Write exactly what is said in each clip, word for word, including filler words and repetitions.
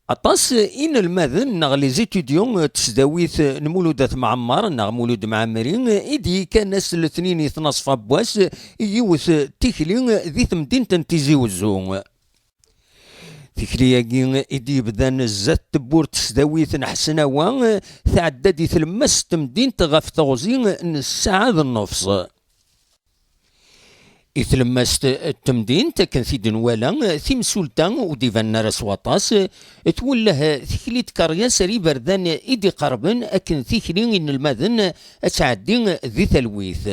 Aṭas inelmaden neɣ les étudiants n tesdawit n Mulud At Mɛemmer neɣ Mulud Mɛemmri i d-yekkan ass n letnin i tnaṣfa n wass i yiwet tikli di temdint n Tizi Wezzu. Tikli-agi i d-yebdan zdat tewwurt n tesdawit n Ḥesnawa, tɛedda-d i tlemmast n temdint ɣef teɣzi n ssaɛa d nnefṣ. I tlemmast n temdint, akken t-id-nwala, timsulta ur d-ibanen ara s waṭas, twelleh tikli n tkeryas ar iberdan i d-iqerben akken tikli n yinelmaden ad tɛeddi di talwit.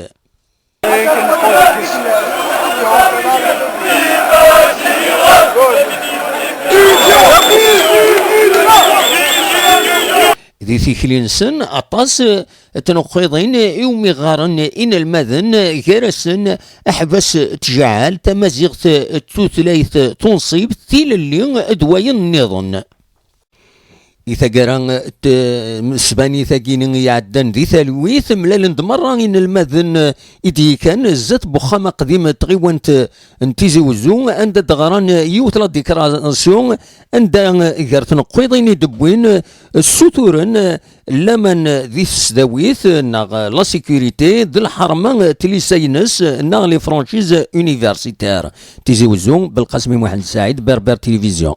Di tikli-nsen, aṭas n tneqqiḍin iwumi ɣɣaren inelmaden, gar-asen aḥbas n tjaɛal, tamaziɣt d tutlayt tunṣibt, tilelli d wayen nniḍen. I taggara n tmesbanit-agi-nni iɛeddan di talwit, mlalen-d merra inelmaden i d-yekkan zdat n wexxam aqdim n tɣiwant n Tizi Wezzu, anda d-ɣran yiwet la déclaration, anda gar tneqqiḍin i d-wwin ssuturen laman di tesdawit neɣ la sécurité d lḥerma n tlisa-ines neɣ les franchises universitaires. Tizi Wezzu, Belqasem Muḥend Saɛid, Berbère Télévision.